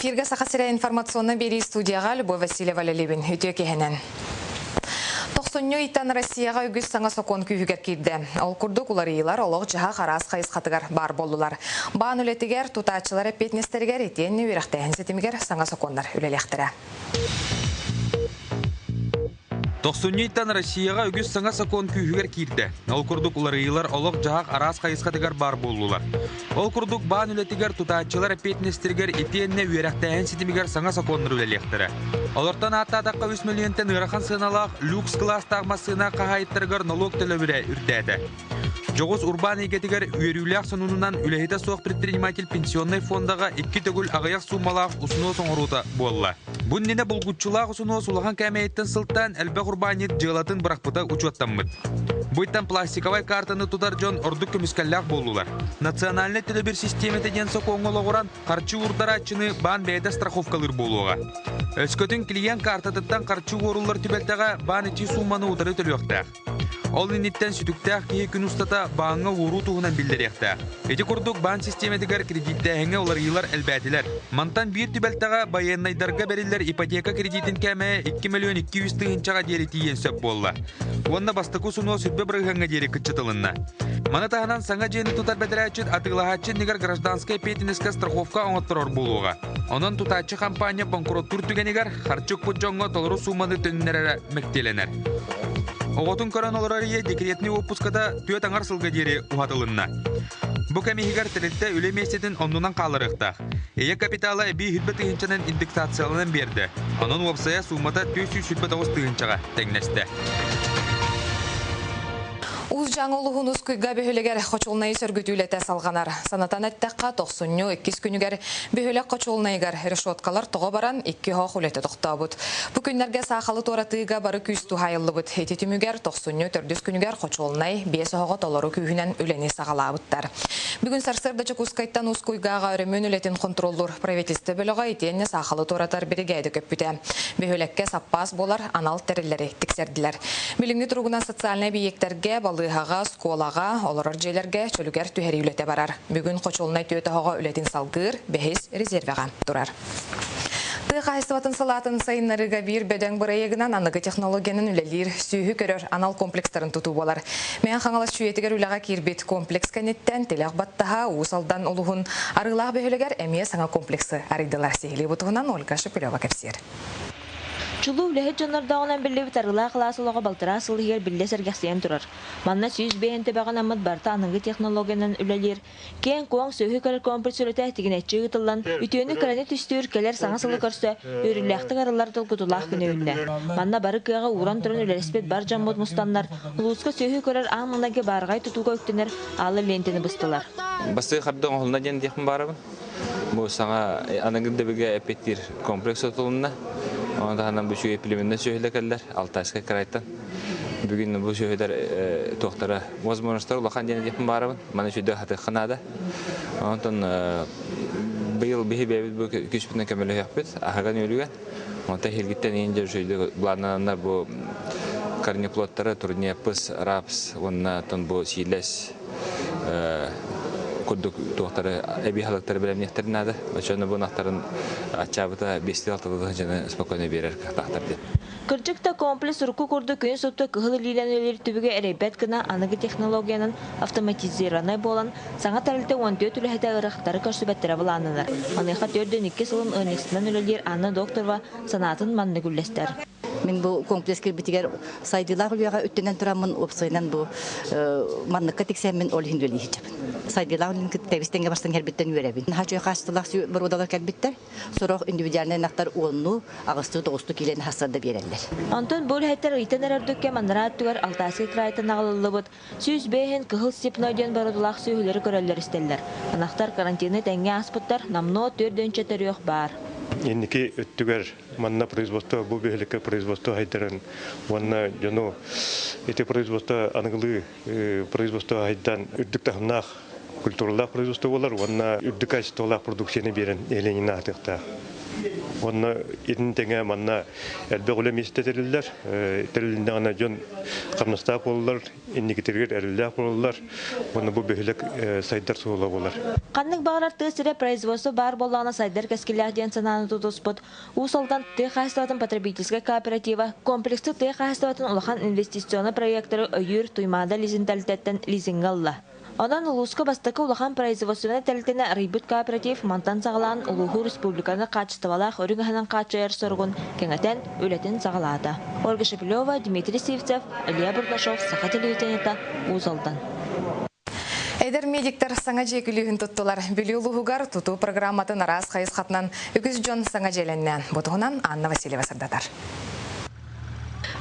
Эфиргэ Саха сирэ информационнай биэрии студияҕа Любовь Васильева үлэлиибин. Үтүө киһинэн. Тохсунньу ыйтан Россияҕа үгүс саҥа сокуон күүһүгэр киирдэ. Ол курдук уларыйыылар олох-дьаһах араас хайысхатыгар баар буоллулар. Баан үлэтигэр, тутааччылар эппиэтинэстэригэр итиэннэ үөрэхтээһин ситимигэр саҥа сокуоннар үлэлиэхтэрэ. Тохсунньу ыйтан Россияҕа үгүс саҥа сокуон күүһүгэр киирдэ. Ол курдук уларыйыылар олох-дьаһах араас хайысхатыгар баар буоллулар. Ол курдук баан үлэтигэр тутааччылар эппиэтинэстэригэр итиэннэ үөрэхтээһин ситимигэр саҥа сокуоннар үлэлиэхтэрэ. Олортон ааттаатахха 3 мөлүйүөнтэн ыарахан сыаналаах люкс кылаастаах массыына хаһаайыттарыгар нолуок төлөбүрэ үрдээтэ. Дьоҕус урбаан эйгэтигэр үөрүүлээх сонунунан үлэһитэ суох предприниматель пенсионнай фондаҕа икки төгүл аҕыйах суумалаах усунуос оҥоруута буолла. Бу иннинэ булгуччулаах усунуос улахан кээмэйиттэн сылтаан элбэх урбаанньыт дьыалатын бырахпыта учуоттаммыт. Бу ыйтан пластиковай картаны тутар дьон ордук көмүскэллээх буоллулар. Национальнай төлөбүр систиэмэтэ диэн сокуоҥҥа олоҕуран, харчы уурдарааччыны баан бэйэтэ страховкалыыр буолуоҕа. Өскөтүн клиент картатыттан харчы уоруллар түбэлтэҕэ баан ити сууманы утары төлүөхтээх. Ол инниттэн сүтүктээх киһи күн устата бааҥҥа уоруу туһунан биллэриэхтээх. Ити курдук баан систиэмэтигэр кредиттээһиҥҥэ уларыйыылар элбээтилэр. Мантан биир түбэлтэҕэ байыаннайдарга бэриллэр ипотека кредитин кээмэйэ 2 миллион 200 тыһыынчаҕа диэри тиийиэн сөп буолла. Уонна бастакы усунуос 20 бырыһыаҥҥа диэри кыччатылынна. Маны таһынан саҥа дьиэни тутар бэдэрээччит атыылаһааччы иннигэр гражданскай эппиэтинэскэ страховка оҥотторор буолуоҕа. Онон тутааччы хампаанньа банкроттуур түгэнигэр харчы укпут дьоҥҥо толору сууманы төннөрөрө мэктиэлэнэр. Оҕотун көрөн олорор ийэ декретный уоппуската түөрт аҥар сылга диэри уһатылынна. Бу кэм иһигэр тэрилтэ үлэ миэстэтин оннунан хаалларыахтаах. Ийэ капитала эбии 100 тыһыынчанан индексацияланан биэрдэ. Онон уопсайа суумата 429 тыһыынчаҕа тэҥнэстэ. Уус Дьааҥы улууһун Ускуйга бөһүөлэгэр хочуолунайы сөргүтүү үлэтэ салҕанар. Санатан эттэххэ, тохсунньу иккис күнүгэр бөһүөлэк хочуолунайыгар решеткалар тоҕо баран, икки оһох үлэтэ тохтообут. Бу күннэргэ саахалы туоратыыга бары күүс туһаайыллыбыт. Ити түмүгэр тохсунньу төрдүс күнүгэр хочуолунай биэс оһоҕо толору күүһүнэн үлэни саҕалаабыттар. Бүгүн сарсыарда Дьокуускайтан Ускуйгааҕа өрөмүөн үлэтин хонтуруоллуур правительство бөлөҕө итиэннэ саахалы туоратар биригээдэ көппүтэ. Бөһүөлэккэ саппаас буолар анал тэриллэри тиксэрдилэр. Билиҥҥи туругунан социальнай эбийиэктэргэ, балыыһаҕа, оскуолаҕа, олорор дьиэлэргэ чөлүгэр түһэрии үлэтэ барар. Бүгүн хочуолунай түөрт оһоҕо үлэтин салгыыр, бэһис резервэҕэ турар. Тыа хаһаайыстыбатын салаатын сайыннарыыга биир бөдөҥ бырайыагынан аныгы технологиянан үлэлиир сүөһү көрөр анал комплекстарын тутуу буолар. Мэҥэ Хаҥалас Чүүйэтигэр үлэҕэ киирбит комплекс кэнниттэн Тилэх Баттаһа, Уус Алдан улууһун Арыылаах бөһүөлэгэр эмиэ саҥа комплексы арыйдылар. Сиһилии бу туһунан Ольга Шепелева кэпсиир. Чулуу үлэһит дьоннордооҕунан биллибит Арыылаах алаас олоҕо балтараа сыл иһигэр биллэ сэргэхсийэн турар. Манна 105 төбөҕө анаммыт барыта аныгы технологиянан үлэлиир Киэҥ-куоҥ сүөһү көрөр комплекс үлэтэ тигинэччи ыытыллан, үтүөнү-кэрэни түстүүр кэлэр саҥа сылы көрсө, үөрүүлээхтик арыллар долгутуулаах күнэ үүннэ. Манна бары кыаҕы ууран туран үлэлэспит бар дьоммут мустаннар, улууска сүөһү көрөр аан маҥнайгы баарҕай тутууга үктэнэр аалы лиэнтэни быстылар. Бастакы харда оҥоһулунна диэн диэхпин баарабын. Бу саҥа аныгы дэбигэ эппиэттиир комплекс тутулунна. Ону таһынан бу үчүгэй племенной сүөһүлэр кэллэр Алтайскай крайтан. Бүгүн бу сүөһүлэр туохтара возможностар улахан диэн диэхпин баарабын. Маны үчүгэй хатыахха наада. Онтон быйыл биһи бэйэбит бу күүспүтүнэн көмөлөһүөхпүт аһыган үөлүгэн. Онтон эһиилгиттэн иин дьэ үчүгэйдик былааннананнар бу корнеплодтары, турнеппыс, рапс уонна оттон бу сиилэс курдук туохтары эбии аһылыктары бэлэмниэхтэрин наада. Оччону бу ынахтарын аччаабыта биэстии-алталыы тыһыынчаны спокойно биэрэр кыахтаахтар диэн. Кырдьык да, комплекс урукку курдук күнү супту кыһыл илиинэн үлэлиир түбүгү эрэйбэт гына аныгы технологиянан автоматизированнай буолан, саҥа тэрилтэ 14 үлэһитэ ыарахаттары көрсүбэттэрэ былааннанар. Маныаха 42 сылын ыанньыксытынан үлэлиир Анна Докторова санаатын маннык үллэстэр. Мин бу комплекс киирбитигэр сайдыылаах үлэҕэ үттэнэн тураммын уопсайынан бу манныкка тиксэммин ол иһин үлэлии сылдьабын. Сайдыылаах үлэни кытта тэбис-тэҥҥэ барсан иһэрбиттэн үөрэбин. Наһаа үчүгэй хаачыстыбалаах боруодалар кэлбиттэр. Сорох индивидуальнай ынахтар уоннуу, аҕыстыы, тоҕустуу киилэни сарсыарда биэрэллэр. Онтон бу үлэһиттэр ыйтан эрэ ордук кэм анараа өттүгэр Алтайскай крайтан аҕалыллыбыт 105 кыһыл степной диэн боруодалаах сүөһүлэри көрөллөр-истэллэр. Ынахтар карантины тэҥҥэ ааспыттар, номнуо төрдүнчэ төрүөх баар. Инники өттүгэр манна производство бу бөһүөлэккэ производство хайдарын уонна дьону ити производство аныгылыы производство хайдан үрдүк таһымнаах культуралаах производство буолар уонна үрдүк качестволаах продукцияны биэрэн нэһилиэнньэни аһатыахтаах. Онно итин тэҥэ манна элбэх үлэ миэстэ тэриллэр. Тэрилиннэҕинэ дьон хамнастаах буолаллар, инникитигэр эрэллээх буолаллар. Уонна бу бөһүөлэк сайдар суола буолар. Ханнык баҕарар тыа сирэ производство баар буоллаҕына сайдар кэскиллээх диэн санааны тутуспут Уус Алдан тыа хаһаайыстыбатын потребительскай кооператива комплексы тыа хаһаайыстыбатын улахан инвестиционнай проектары өйүүр Туймаада лизинг тэрилтэттэн лизиҥҥэ ылла. Онон улууска бастакы улахан производственнай тэрилтэни арыйбыт кооператив мантан саҕалаан улууһу республиканы хаачыстыбалаах үрүҥ аһынан хааччыйар соругун кэҥэтэн үлэтин саҕалаата. Ольга Шепелева, Дмитрий Сивцев, Илья Бурнашов, Саха телевидениета, Уус Алдан. Эдэр медиктэр саҥа дьиэ күлүүһүн туттулар. Бүлүү улууһугар тутуу программатын араас хайысхатынан үгүс дьон саҥа дьиэлэннэ. Бу туһунан Анна Васильева сырдатар.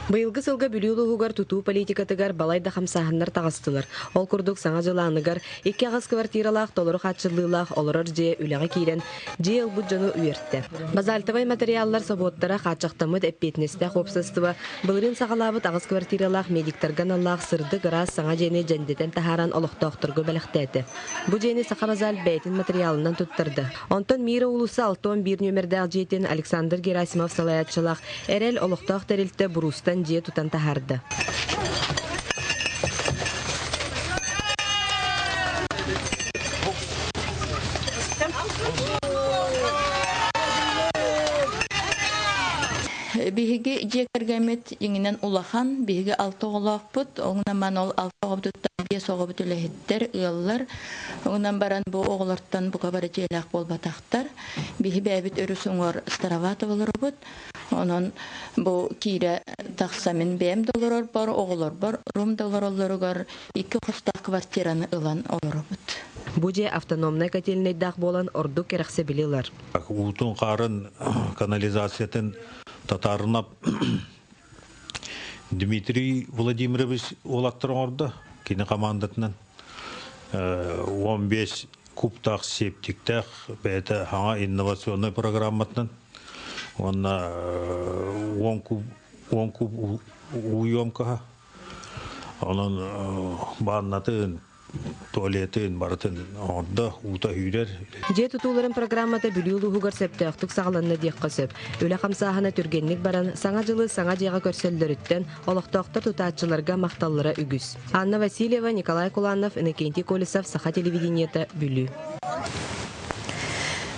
Быйылгы сылга Бүлүү улууһугар тутуу политикатыгар балай да хамсааһыннар таҕыстылар. Ол курдук саҥа дьыл ааныгар 2-8 квартиралаах толору хааччыллыылаах олорор дьиэ үлэҕэ киирэн, дьиэ ылбыт дьону үөртэ. Базальтовай материаллар собуоттара хааччахтаммыт эппиэтинэстээх уопсастыба былырыын саҕалаабыт аҕыс квартиралаах медиктарга аналлаах сырдык ыраас саҥа дьиэни дьэндэтэн таһааран олохтоохторго бэлэхтээтэ. Бу дьиэни Саха базальт бэйэтин матырыйаалынан туттарда. Онтон Мира уулусса 61 нүөмэрдээх дьиэтин Александр Герасимов салайааччылаах Эрэл олохтоох тэрилтэ буруустан дьиэ тутан таһаарда. Биһиги дьиэ кэргэммит иҥинэн улахан, биһиги алта оҕолоохпут, оҥунан ол алта оҕобутуттан биэс оҕобут үлэһиттэр, ыаллар. Онон баран бу оҕолортон бука бары дьиэлээх буолбатахтар. Биһи бэйэбит өрүс уҥуор Староватов олоробут. Онон бу киирэ тахса мин бэйэм да олорорбор, оҕолорбор рум да олороллоругар икки хостоох квартираны ылан олоробут. Бу дьиэ автономнай котельнайдаах буолан ордук кэрэхсэбили ылар. Уутун хаарын канализациятын татаарынап Дмитрий Владимирович уолаттар оҥордо. Кини командатынан 15 кубтаах септиктээх бэйэтэ хаҥа инновационнай программатынан уонна 10 куб 10 куб уу Онон бааннатын, туалетын барытын оҥордо, уута сүүрэр. Дьиэ тутууларын программата Бүлүү улууһугар сөптөөхтүк саҕаланна диэххэ сөп. Үлэ хамсааһына түргэнник баран, Саҥа дьылы саҥа дьиэҕэ көрсөллөрүттэн олохтоохтор тутааччыларга махталлара үгүс. Анна Васильева, Николай Куланов, Иннокентий Колесов, Саха телевидениета, Бүлүү.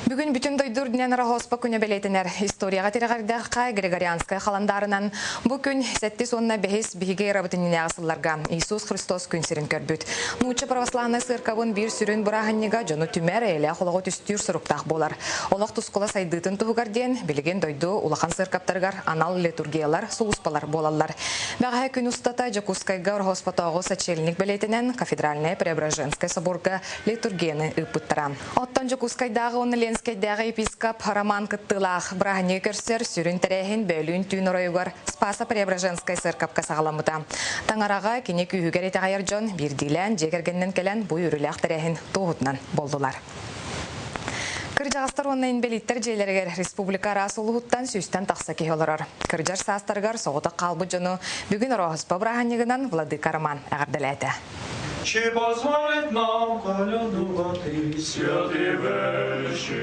Бүгүн бүтүн дойду үрдүнэн Ороһооспо күнэ бэлиэтэнэр. Историяҕа тирэҕирдэххэ, Григорианскай халандаарынан бу күн сэттис уонна бэһис биһиги эрабыт иннинээҕи сылларга Иисус Христос күн сирин көрбүт. Нуучча православнай сыаркабын биир сүрүн бырааһынньыга дьону түмэр, эйэлээх олоҕу түстүүр соруктаах буолар. Олох тускула сайдыытын туһугар диэн билигин дойду улахан сыаркаптарыгар анал литургиялар, сулууспалар буолаллар. Бэҕэһээ күн устата Дьокуускайга Ороһооспотооҕу сочельник бэлиэтинэн кафедральнай Преображенскай соборга литургияны ыыппыттара. Оттон Дьокуускайдааҕы уонна Ленскэйдээҕи епископ Роман кыттыылаах бырааһынньыгы көрсөр сүрүн тэрээһин бөөлүүн түүн оройугар Спасо-Преображенскай сыаркапка саҕаламмыта. Таҥараҕа кини күүһүгэр итэҕэйэр дьон биирдиилээн дьиэ кэргэнинэн кэлэн бу үөрүүлээх тэрээһин туоһутунан буоллулар. Кырдьаҕастар уонна инбэлииттэр дьиэлэригэр республика араас улууһуттан сүүстэн тахса киһи олорор. Кырдьар саастарыгар соҕотох хаалбыт дьону бүгүн Ороһуспа бырааһынньыгынан Владыка Роман эҕэрдэлээтэ.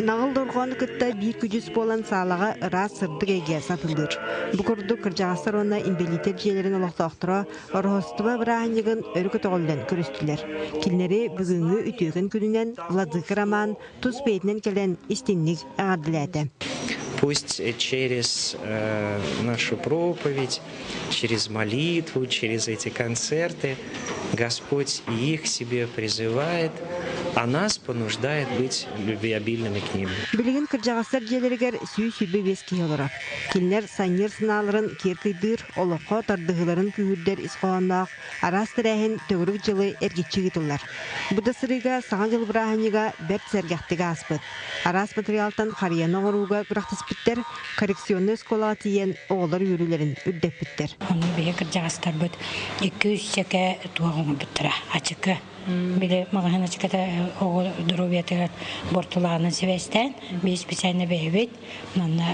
Наҕыл дорҕоону кытта биир күдьүс буолан саалаҕа ыраас сырдык эйгэ сатылыыр. Бу курдук кырдьаҕастар уонна инбэлииттэр дьиэлэрин олохтоохторо Ороһостоба бырааһынньыгын өрө көтөҕүллэн көрүстүлэр. Кинилэри бүгүҥҥү үтүөкэн күнүнэн Владыка Роман тус бэйэтинэн кэлэн истиҥник эҕэрдэлээтэ. Пусть через нашу проповедь, через молитву, через эти концерты Господь их себе призывает, а нас понуждает быть любвеобильными к ним. Билигин кырдьаҕастар дьиэлэригэр 125 киһи олорор. Кинилэр санньыар санааларын киэр кыйдыыр, олоххо тардыһыыларын күүһүрдэр ис хоһоонноох араас тэрээһин төгүрүк дьылы эргиччи ыытыллар. Бу да сырыыга Саҥа дьыл бырааһынньыга бэрт сэргэхтик ааспыт. Араас материалтан харыйаны оҥорууга күрэхтэспиттэр, коррекционнай оскуолаҕа тиийэн оҕолор үөрүүлэрин үрдэппиттэр. Ону биһи кырдьаҕастарбыт 200 чэкэ туох оҥорбуттара, ачыкы. Били маҕаһыын ачыката оҕо доруобуйатыгар буортулааҕынан сибээстээн, биир специально бэйэбит манна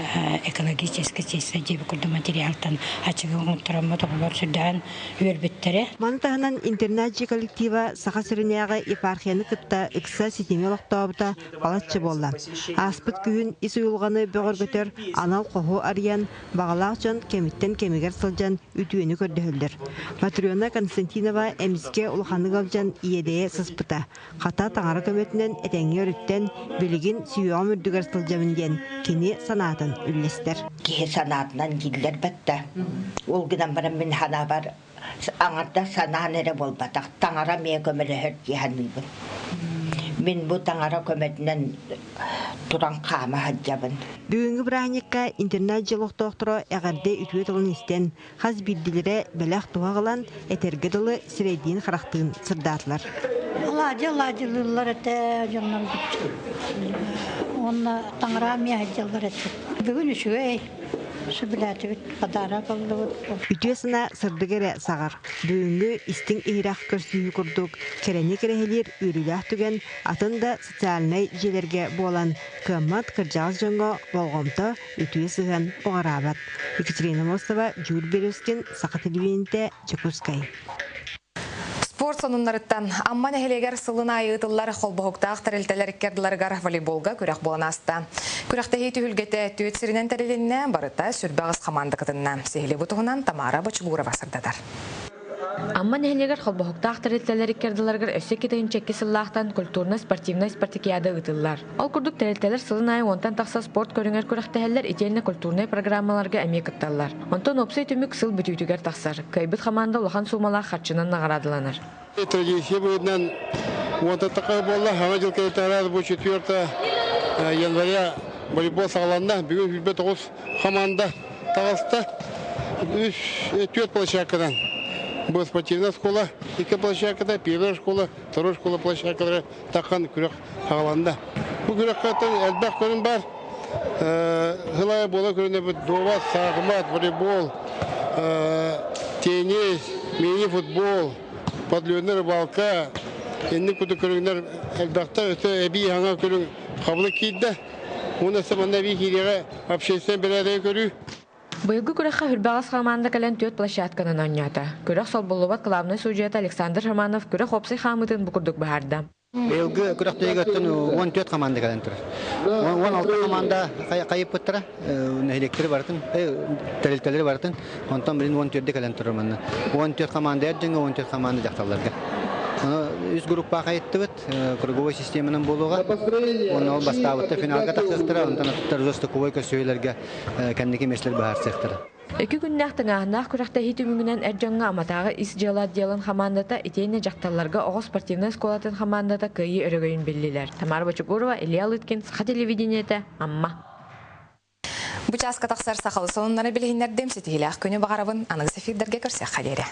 экологически чисто диэбит курдук материалтан ачыгы оҥоттороммут оҕолор сүрдээн үөрбүттэрэ. Маны таһынан интернат дьиэ коллектива Саха сиринээҕи епархияны кытта ыкса ситими олохтообута балачча буолла. Ааспыт күһүн ис уйулҕаны бөҕөргөтөр анал хоһу арыйан, баҕалаах дьон кэмиттэн кэмигэр сылдьан үтүөнү көрдөһөллөр. Матрена Константинова эмискэ улаханнык ыалдьан иэдэйэ сыспыта. Хата таҥара көмөтүнэн этэҥҥэ өрүттэн, билигин сүһүөҕүм үрдүгэр сылдьабын диэн кини санаатын үллэстэр. Киһи санаатынан киллэрбэт да. Ол гынан баран мин санаабар аҥардас санаан эрэ буолбатах, таҥара эмиэ көмөлөһөр дии саныыбын. Мин бу таҥара көмөтүнэн туран хаама сылдьабын. Бүгүҥҥү бырааһынньыкка интернат дьиэ олохтоохторо эҕэрдэ үтүө тылын истэн, хас биирдиилэрэ бэлэх туһах ылан, этэргэ дылы сирэйдиин-харахтыын сырдаатылар. Алаадьы алаадьылыыллар этэ дьоннорбут. Уонна таҥара эмиэ сылдьаллар этэ. Бүгүн үчүгэй. Сөбүлээтибит, подарок ыллыбыт. Үтүө санаа сырдык эрэ саҕар. Бүгүҥҥү истиҥ-иһирэх көрсүһүү курдук кэрэни кэрэһилиир үөрүүлээх түгэн атын да социальнай дьиэлэргэ буолан, кыаммат кырдьаҕас дьоҥҥо болҕомто, үтүө сыһыан уҕараабат. Екатерина Мостова, Дьуур Березкин, Саха телевидениетэ, Дьокуускай. Спорт сонуннарыттан Амма нэһилиэгэр сылын аайы ыытыллар холбоһуктаах тэрилтэлэр икки волейболга күрэх буолан ааста. Күрэхтэһии түһүлгэтэ түөрт сиринэн тэрилиннэ, барыта сүрбэ аҕыс хамаанда кытынна. Сиһили бу туһунан Тамара Бочугурова сырдатар. Амма нэһилиэгэр холбоһуктаах тэрилтэлэр икки ардыларыгар өссө 2 сыллаахтан культурно-спортивнай спартакиада ыытыллар. Ол курдук тэрилтэлэр сылын аайы уонтан тахса спорт көрүҥэр күрэхтэһэллэр итиэннэ культурнай программаларга эмиэ кытталлар. Онтон уопсай түмүк сыл бүтүүтүгэр тахсар. Кыайбыт хамаанда улахан суумалаах харчынан наҕараадаланар. Традиция быһыытынан уонтан тахса буолла. Саҥа дьыл кэлитэ бу 4 января волейбол саҕаланна. Бүгүн 29 хамаанда таҕыста. Үс, түөрт площадкадан. Бу спортивная школа, икки площадкада, первая школа, второй школа площадкалары таххан күрэх саҕаланна. Бу күрэххэ элбэх көрүҥ бар. Сыл буола көрүнэбит дуобат, саахымат, волейбол, теннис, мини-футбол, подледная рыбалка, инник курдук көрүҥнэр элбэхтэр. Өссө эбии саҥа көрүҥ хабылык киирдэ. Уонна өссө манна эбии киириэҕэ общественнай бэрээдэги көрүү. Быйылгы күрэххэ Хүрбэҕэс хамаанда кэлэн түөрт площадканан оонньоото. Күрэх солбуллубат главнай судьуйата Александр Романов күрэх уопсай хаамыытын бу курдук быһаарда. Быйылгы күрэхтэһиигэ 14 команда кэлэн турар. 16 команда хайыппыттара, нэһилиэктэри барытын, тэрилтэлэри барытын. Онтон билин 14 кэлэн турар манна. 14 команда эр дьоҥҥо, 14 команда дьахталларга. Ону үс группа хайыттыбыт, круговой системанан буолуоҕа. Онно ол бастаабытта финалга тахсыахтара, онтон атыттар уже стыковой көрсүһүүлэргэ кэнники миэстэлэр быһаарсыахтара. Икки күннээх тыҥааһыннаах күрэхтэһии түмүгүнэн эр дьоҥҥо Аматааҕы ис дьыала отделын хамаандата итиэннэ дьахталларга оҕо спортивнай оскуолатын хамаандата кыайыы өрөгөйүн биллилэр. Тамара Бочугурова, Илья Лыткин, Саха телевидениетэ, Амма. Бу чааска тахсар сахалы сонуннары билиһиннэрдим, ситиһиилээх күнү баҕарабын, аныгыс эфирдэргэ көрсүөххэ диэри.